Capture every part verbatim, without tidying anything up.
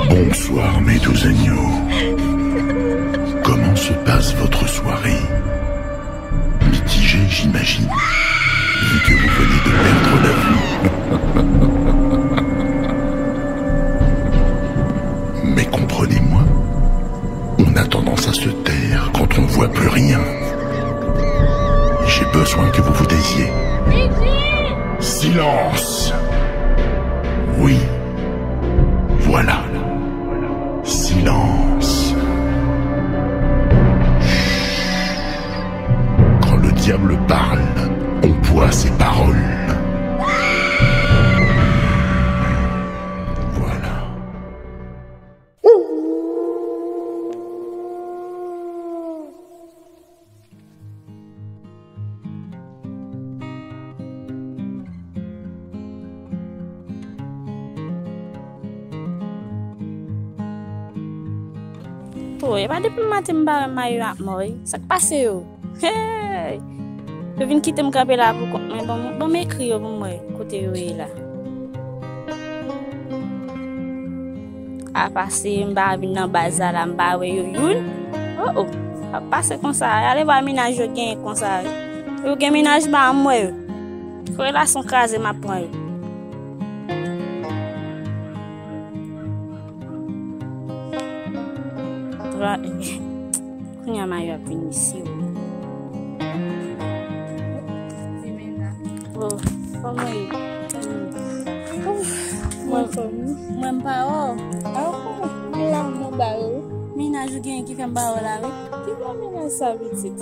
Bonsoir mes doux agneaux. Comment se passe votre soirée ? Mitigée, j'imagine, vu que vous venez de perdre la vue. Mais comprenez-moi, on a tendance à se taire quand on ne voit plus rien. J'ai besoin que vous vous taisiez. Silence ! Oui, voilà. Silence. Quand le diable parle, on boit ses paroles. Voilà. Po, e pa depi maten m pa wè Mayo ak Mòy. Sa k pase yo? Hey! Yo vin kite m kanpe la pou kont mwen. Ban m, ban m ekri yo pou m wè kote yo ye la. A pase, m pa vin nan baz la, la, m pa wè yo youn. Oh, oh. A pase konsa. Ale wè mennaj yo genyen konsa. Yo gen mennaj pa m wè yo. Fò relasyon kraze, m ap pran yo. Kounye a Mayo ap vin isi wi. Oh, kòman ye? Mwen fòm wi. Mwen m pa wè w. A, kòman? Mwen la, mwen ba yo. Mennaj ou gen ki fè m ba w la wi. Ki bon mennaj sa pitit?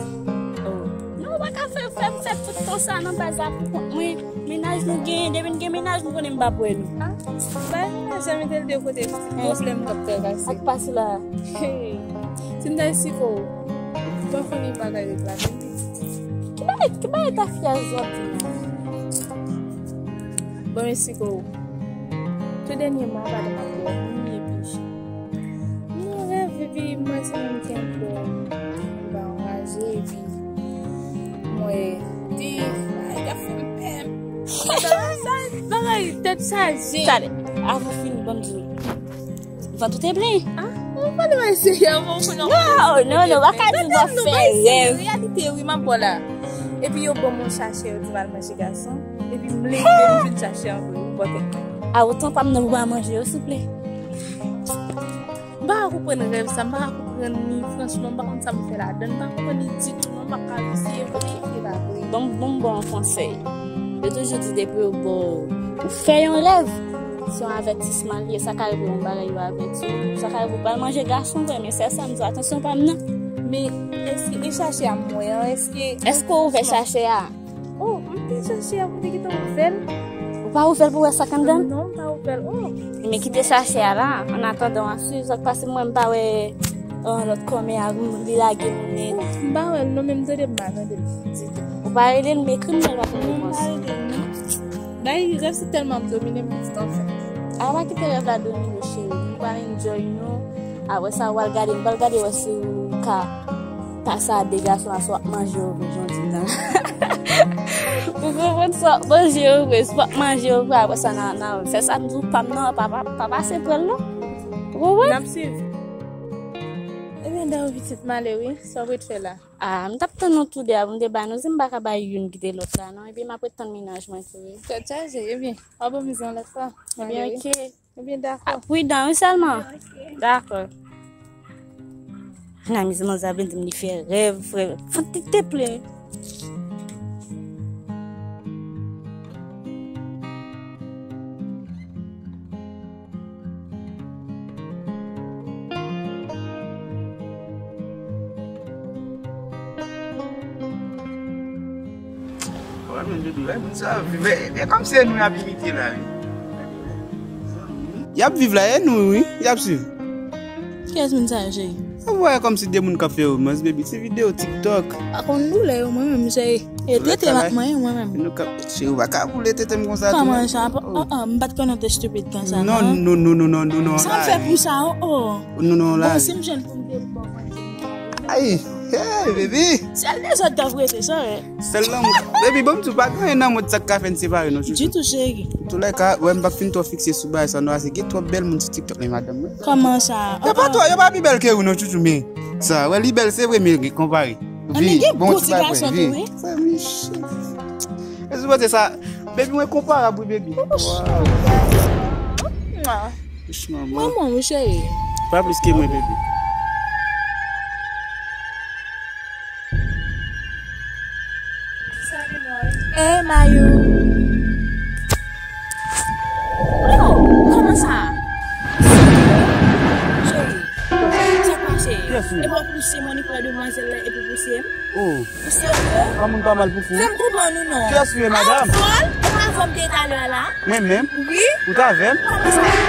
Oh. Non, ou pa ka fè, fè m fè tout tan sa nan baz la pou kont mwen. Mennaj nou genyen, depi n gen mennaj, m konnen m p ap wè nou. Ah, bay mennaj la, mete l de kote, pitit, pwoblèm k ap fè pase. Ak pase la. Hey, si m ta esiko w, ou pa konn bagay reklame pitit. Ki bagay, ki bagay tafya zòt di la? Bon, esiko w. Tou dènyèman, pa de m ap wè, m ye pije. Mwen rèv, epi mwen se moun ki anpè. Mwen anraje, epi mwen di, ay, y ap fè m pè. Sa, bagay, tèt chaje. Tande, avan fini, ban m di w. Vant ou te plen. Ah, ou pa dwe eseye avan ou konn. Non, non, non, pa ka di w ap fè rèv. Reyalite, wi, m ap bò la. Epi yo ban m yon sachè, yo di m al manje gason. Epi m leve, m vin chache antre, ou bò tèt mwen. A, otan pa m nan pou pa manje yo, souple. M pa ka konprann rèv sa, m pa ka konprann li, franchman, m pa konn sa m fè ladann, m pa konprann li ditou, non, m pa ka eseye, ok, se pa vre. Bon, bon, bon konsèy. Yo toujou di depi yo ba w, ou fè yon rèv, se yon avètisman li ye, sa ka rive yon bagay yo avèti w, sa ka rive ou pral manje gason vre, men sèl sa m di w, atansyon pa m nan. Men, èske e sachè a m wè an, èske... Èske ou ouvè sachè a? Oh, m te chache a, m te gentan ouvè l. Ou pa ouvè l pou wè sa k anndan? Non, m pa ouvè l. Oh. Men kite chache a la, an atandan w ap swiv sa k pase, mwen m pa wè, oh, lòt kòmè a, li lage m nèt. Oh, m pa wè l non, men m tande m pa tande l ditou. Ou pa rele l, m ekri m, men l pa fè repons. Non, m pa rele l non. Bay rèv se tèlman ap domine m pitit anfen. A, pa kite rèv la domine w cheri. Nou pral enjoy nou. Apre sa, w al gade, m pral gade wè si w ka pase a de gason la, si w ap manje yo vre, jan w di m nan. Ou konprann, si w ap manje yo vre, si w ap manje yo vre, apre sa, nan, nan, se sa m di w, pa m nan, pa, pa, pa pase pran l non. Ou konprann? N ap swiv. Ebyen, dayè pitit m ale wi, sa w ret fè la? A, m t ap tann nou tou de a pou m te ba nou, si m pa ka bay youn kite lòt la non, epi m ap ret tann mennaj mwen tou wi. Tèt chaje, ebyen, w ap anmize yon lòt fwa. Ebyen, ok. Ebyen, dakò. A, pridan wi sèlman. Ok. Dakò. Nan amizman sa vin di m li fè rèv, frè. Fòk li te plen. Wè, men, Doudou, wè, moun sa ap viv, e, e kòmsi e nou y ap imite la, wi. Y ap viv la, e nou, wi, y ap swiv. Kiyès moun sa yo, cheri? Ap wè kòmsi de moun k ap fè romans, baby, se videyo TikTok. Pa konn doulè yo, mwen menm, cheri. E trete m ak mwen, mwen menm. Nou k ap, cheri, ou pa ka boule tete m konsa tou, non. Kòman sa? Oh, oh, m pa t konnen w te stupid konsa, non. Non, non, non, non, non, non, non. Sa m fè pou sa, oh, oh. Non, non, la. Bon, si m jwenn pou m te bon, mwen. Ay. Hey, baby! Sèl dezòd k ap rete, sa, wè. Sèl lanmou. Baby, bon, m di w pa gen anyen nan mond sa k ka fè n separe, non, chouchou. Ditou, cheri. Toulèka, wè, m p ap fin twò fikse sou bagay sa, non, ase gen twòp bèl moun sou TikTok, men madanm mwen. Kòman sa? Yo pa twò, yo pa pi bèl ke ou, non, chouchou, men sa, wè, li bèl, se vre, men konpare. Men gen bon ti gason tou, wi. Sa, mi chè. E sou kote sa, baby, mwen konparab, wi, baby. Wow. Kouch manman. Manman, wi, cheri. Pa plis ke mwen, baby. Hey, Mayou. Oh, kòman sa? Cheri, sa k pase? Kiyès ou ye? E pa w pouse mwen, ni pran demwazèl la, epi pouse m? Oh. Ou serye? Yon moun pa mal pou fou. Fè m konprann ou non. Kiyès ou ye, madam? Ah, ou vòl? Ou pa vòl m te talè a la? Mwen menm? Wi. Ou t avè m? Kòman sa?